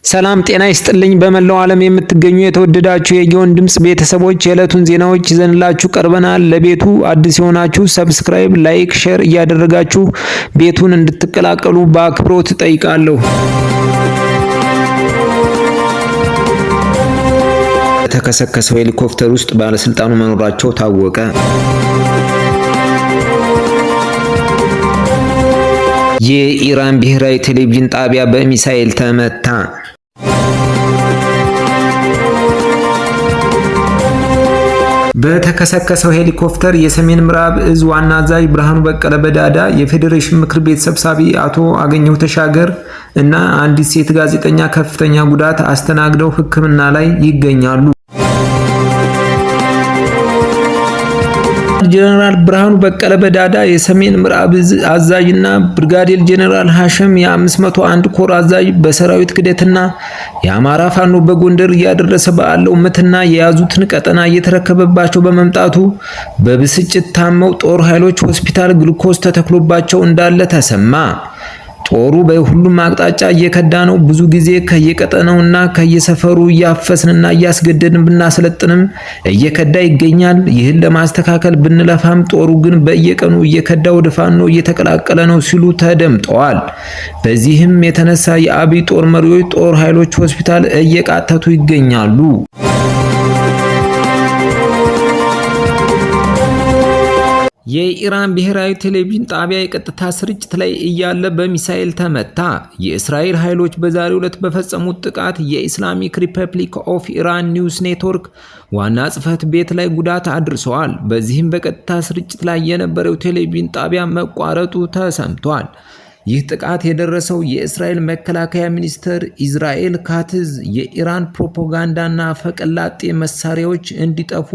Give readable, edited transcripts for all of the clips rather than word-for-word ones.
ሰላም ጤና ይስጥልኝ። በመላው ዓለም የምትገኙ የተወደዳችሁ የጊዮን ድምፅ ቤተሰቦች፣ የዕለቱን ዜናዎች ይዘንላችሁ ቀርበናል። ለቤቱ አዲስ የሆናችሁ subscribe፣ like፣ share እያደረጋችሁ ቤቱን እንድትቀላቀሉ በአክብሮት እጠይቃለሁ። በተከሰከሰው ሄሊኮፕተር ውስጥ ባለስልጣኑ መኖራቸው ታወቀ። የኢራን ብሔራዊ ቴሌቪዥን ጣቢያ በሚሳኤል ተመታ። በተከሰከሰው ሄሊኮፕተር የሰሜን ምዕራብ እዝ ዋና አዛዥ ብርሃኑ በቀለ በዳዳ፣ የፌዴሬሽን ምክር ቤት ሰብሳቢ አቶ አገኘሁ ተሻገር እና አንዲት ሴት ጋዜጠኛ ከፍተኛ ጉዳት አስተናግደው ሕክምና ላይ ይገኛሉ። ጀነራል ብርሃኑ በቀለ በዳዳ የሰሜን ምዕራብ እዝ አዛዥ እና ብርጋዴር ጀነራል ሐሸም የ501 ኮር አዛዥ በሰራዊት ክደትና የአማራ ፋኖ በጎንደር እያደረሰ ባለው ምትና የያዙትን ቀጠና እየተረከበባቸው በመምጣቱ በብስጭት ታመው ጦር ኃይሎች ሆስፒታል ግሉኮስ ተተክሎባቸው እንዳለ ተሰማ። ጦሩ በሁሉም አቅጣጫ እየከዳ ነው። ብዙ ጊዜ ከየቀጠናውና ከየሰፈሩ እያፈስንና እያስገደድን ብናሰለጥንም እየከዳ ይገኛል። ይህን ለማስተካከል ብንለፋም ጦሩ ግን በየቀኑ እየከዳ ወደ ፋኖ እየተቀላቀለ ነው ሲሉ ተደምጠዋል። በዚህም የተነሳ የአብይ ጦር መሪዎች ጦር ኃይሎች ሆስፒታል እየቃተቱ ይገኛሉ። የኢራን ብሔራዊ ቴሌቪዥን ጣቢያ የቀጥታ ስርጭት ላይ እያለ በሚሳኤል ተመታ። የእስራኤል ኃይሎች በዛሬው ዕለት በፈጸሙት ጥቃት የ Islamic Republic of Iran News Network ዋና ጽሕፈት ቤት ላይ ጉዳት አድርሰዋል። በዚህም በቀጥታ ስርጭት ላይ የነበረው ቴሌቪዥን ጣቢያ መቋረጡ ተሰምቷል። ይህ ጥቃት የደረሰው የእስራኤል መከላከያ ሚኒስትር ኢዝራኤል ካትዝ የኢራን ፕሮፓጋንዳና አፈቀላጤ መሳሪያዎች እንዲጠፉ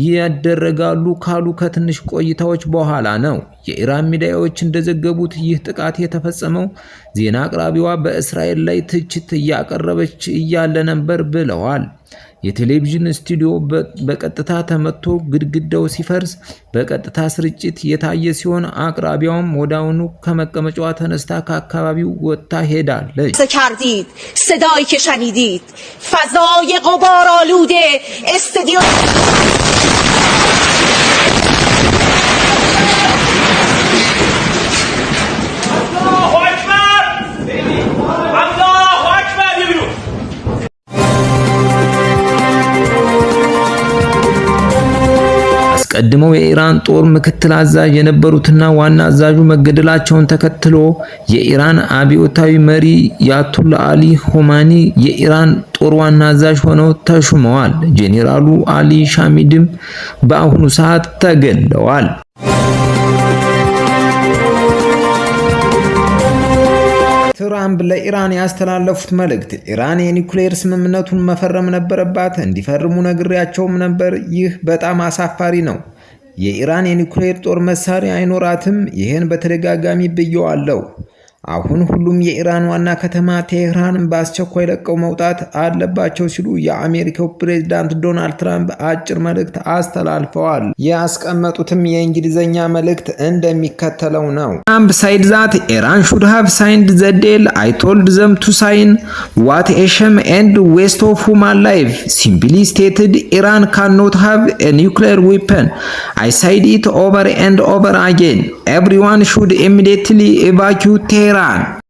ያደረጋሉ ካሉ ከትንሽ ቆይታዎች በኋላ ነው። የኢራን ሚዲያዎች እንደዘገቡት ይህ ጥቃት የተፈጸመው ዜና አቅራቢዋ በእስራኤል ላይ ትችት እያቀረበች እያለ ነበር ብለዋል። የቴሌቪዥን ስቱዲዮ በቀጥታ ተመቶ ግድግዳው ሲፈርስ በቀጥታ ስርጭት የታየ ሲሆን አቅራቢዋም ወዲያውኑ ከመቀመጫዋ ተነስታ ከአካባቢው ወጥታ ሄዳለች። کردید صدایی که شنیدید فضای غبارآلود استودیو الله اکبر، الله اکبر، بیا بیرون. አስቀድመው የኢራን ጦር ምክትል አዛዥ የነበሩትና ዋና አዛዡ መገደላቸውን ተከትሎ የኢራን አብዮታዊ መሪ አያቶላ አሊ ሆማኒ የኢራን ጦር ዋና አዛዥ ሆነው ተሹመዋል። ጄኔራሉ አሊ ሻሚድም በአሁኑ ሰዓት ተገለዋል። ትራምፕ ለኢራን ያስተላለፉት መልእክት ኢራን የኒውክሌር ስምምነቱን መፈረም ነበረባት፣ እንዲፈርሙ ነግሬያቸውም ነበር። ይህ በጣም አሳፋሪ ነው። የኢራን የኒውክሌር ጦር መሳሪያ አይኖራትም። ይህን በተደጋጋሚ ብየዋለሁ። አሁን ሁሉም የኢራን ዋና ከተማ ቴህራንን በአስቸኳይ ለቀው መውጣት አለባቸው ሲሉ የአሜሪካው ፕሬዝዳንት ዶናልድ ትራምፕ አጭር መልእክት አስተላልፈዋል። ያስቀመጡትም የእንግሊዝኛ መልእክት እንደሚከተለው ነው። Trump said that Iran should have signed the deal. I told them to sign. What a shame and waste of human life. Simply stated, Iran cannot have a nuclear weapon. I said it over and over again. Everyone should immediately evacuate Tehran.